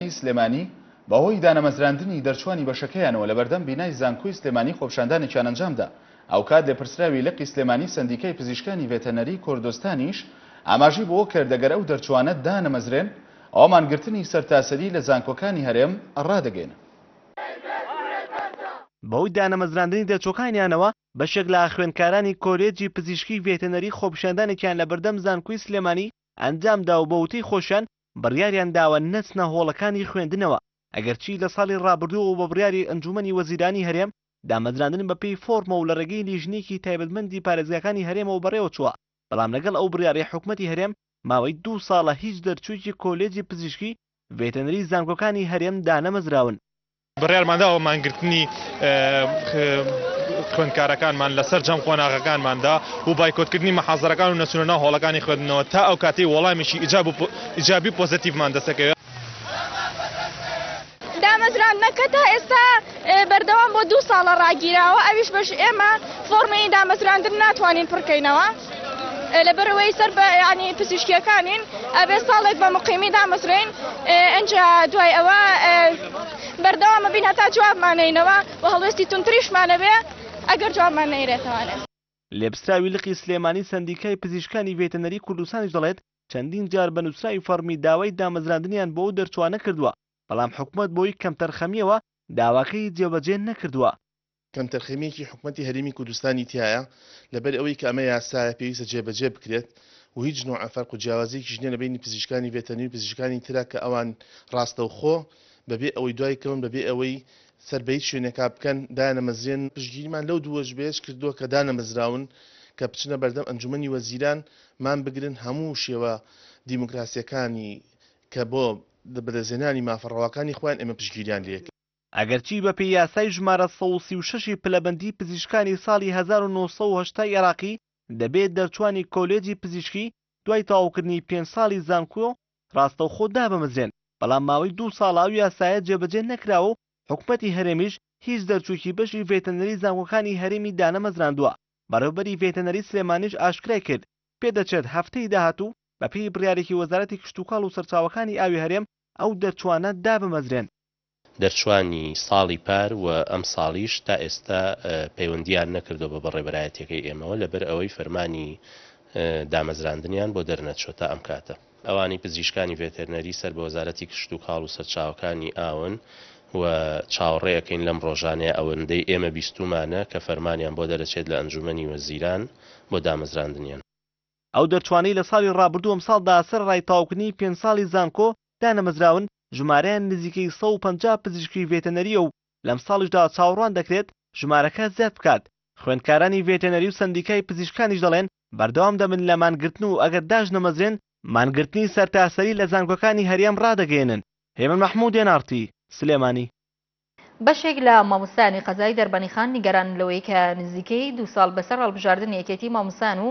ڤێتەرنەری سلێمانی بەهۆی دانەمەزراندنی دەرچوانی بەشەکەیانەوە لەبەردەم بینای زانکۆی سلێمانی خۆپیشاندانێکیان ئەنجامدا. هاوکات لێپرسراوی لقی سلێمانی سەندیکای پزیشکانی ڤێتەرنەری کوردستانیش ئاماژەی بەوە کرد ئەگەر ئەو دەرچوانە دانەمەزرێن ئەوا مانگرتنی سەرتاسەری لە زانکۆکانی هەرێم ڕادەگەیەنن. بەهۆی دانەمەزراندنی دەرچوەکانیانەوە بەشێک لە خوێندکارانی کۆلێجی پزیشکی ڤێتەرنەری خۆپیشاندانێکیان لەبەردەم زانکۆی سلێمانی ئەنجامدا و بەوتەی خۆشیان بڕیاریان داوە نەچنە هۆڵەکانی خوێندنەوە، ئەگەرچی لە ساڵی ڕابردووەوە بە بڕیاری ئەنجوومەنی وەزیرانی هەرێم، دامەزراندن بەپێی فۆرمە و لە ڕێگەی لیژنەیەکی تایبەتمەندی پارێزگاکانی هەرێمەوە بەڕێوەچووە، بەڵام لەگەڵ ئەو بڕیارەی حکومەتی هەرێم ماوەی دوو ساڵە هیچ دەرچوویەکی کۆلێجی پزیشکی ڤێتەنەری زانکۆکانی هەرێم دانەمەزراون. بڕیارمان داوە مانگرتنی خوێندکارەکانمان لە سەرجەم قۆناغەکانماندا و بایکۆتکردنی مەحازەرەکان و نەچوونە ناو هۆڵەکانی خوێندنەوە تا ئەو کاتەی وەڵامێکی ئیجابی و پۆزەتیڤمان دەستەکەوێت. دامەزراندنەکە تا ئێستا بەردەوام بۆ دوو ساڵە ڕاگیراوە ئەویش بەش ئێمە فۆڕمی دامەزراندن ناتوانین پڕکەینەوە لەبەرئەوەی سەر بە یانی پزیشکیەکانین ئەبێ ساڵێک بە مقیمی دامەزرێین ئەنجا دوای ئەوە بەردەوامە بین هەتا جوابمانەینەوە و هەڵوێستی توندتریشمان ئەبێ ئەگەر جوابمان نەیرێتەوانێ. لێپرسراوی لقی سلێمانی سەندیکای پزیشکانی ڤێتەنەری کوردستانیش دەڵێت، چەندین جار بە نووسراوی فەڕمی داوای دامەزراندنیان بۆ ئەو دەرچووانە کردووە، بەڵام حکومەت بەهۆی کەمتەرخەمییەوە داواکەی جێبەجێ نەکردووە. کەمتەرخەمییەکی حکومەتی هەرێمی کوردستانی تیایە، لەبەر ئەوەی کە ئەمە یاسایە پێویستە جێبەجێ بکرێت و هیچ نوعە فەرق و جیاوازییەکیش نییە لە بەینی پزیشکانی ڤێتەرنی و پزیشکانی ترا کە ئەوان ڕاستەوخۆ بەبێ ئەوەی دوای کەون بەبێ ئەوەی سەر بە هیچ شوێنێکا بکەن دایانەمەزرێن، پشتگیریمان لەو دوو وەجبەیەش کردووە کە دانەمەزراون کە بچنە بەردەم ئەنجومەنی وەزیران مان بگرن هەموو شێوە دیموکراسیەکانی کە بۆ بەدەستهێنانی مافە ڕەواکانی خۆیان ئێمە پشتگیریان لێ ئەگەرچی بەپێی یاسای ژمارە 136 ی پلەبەندی پزیشکانی ساڵی 1980 ی عێراقی دەبێت دەرچوانی کۆلێجی پزیشکی دوای تەواوکردنی پێنج ساڵی زانکۆ ڕاستەوخۆ دابمەزرێن، بەڵام ماوەی دوو ساڵە ئەو یاسایە جێبەجێ نەکراوە و حکومەتی هەرێمیش هیچ دەرچووێکی بەشی ڤێتەنەری زانکۆکانی هەرێمی دانەمەزراندووە. بەڕێوەبەری ڤێتەنەری سلێمانیش ئاشکرای کرد، پێدەچێت هەفتەی داهاتوو بەپێی بڕیارێکی وەزارەتی کشتوکاڵ و سەرچاوەکانی ئاوی هەرێم ئەو دەرچووانە دابمەزرێن. دەرچوانی ساڵی پار و ئەمساڵیش تا ئێستا پەیوەندییان نەکردووە بە بەڕێبەرایەتیەکەی ئێمەوە لەبەر ئەوەی فەرمانی دامەزراندنیان بۆ دەرنەچووە تا ئەم کاتە. ئەوانەی پزیشکانی ڤێتێرنەری سەر بە وەزارەتی کشتوکاڵ و سەرچاوەکانی ئاون و چاوەڕێ ئەکەین لەم ڕۆژانەیە ئەوەندەی ئێمە بیستوومانە کە فەرمانیان بۆ دەرەچێت لە ئەنجوومەنی وەزیران بۆ دامەزراندنیان. ئەو دەرچوانەی لە ساڵی ڕابردوو ئەمساڵدا سەرەڕای تەواوکردنی پێنج ساڵی زانکۆ دانەمەزراون، ژمارەیان نزیکەی 150 پزیشکی ڤێتەنەرییە و لەمساڵیشدا چاوەڕوان دەکرێت ژمارەکە زیاد بکات. خوێندکارانی ڤێتەنەری و سەندیکای پزیشکانیش دەڵێن، بەردەوام دەبن لە مانگرتن و ئەگەر داشنەمەزرێن، مانگرتنی سەرتاسەری لە زانکۆکانی هەرێم ڕادەگەیەنن. هێمن مەحموود، ئێن ئاڕ تی، سلێمانی. بەشێک لە مامۆستایانی قەزای دەربەنیخان نیگەرانن لەوەی کە نزیکەی دوو ساڵ بەسەر هەڵبژاردنی یەکێتی مامۆستایان و.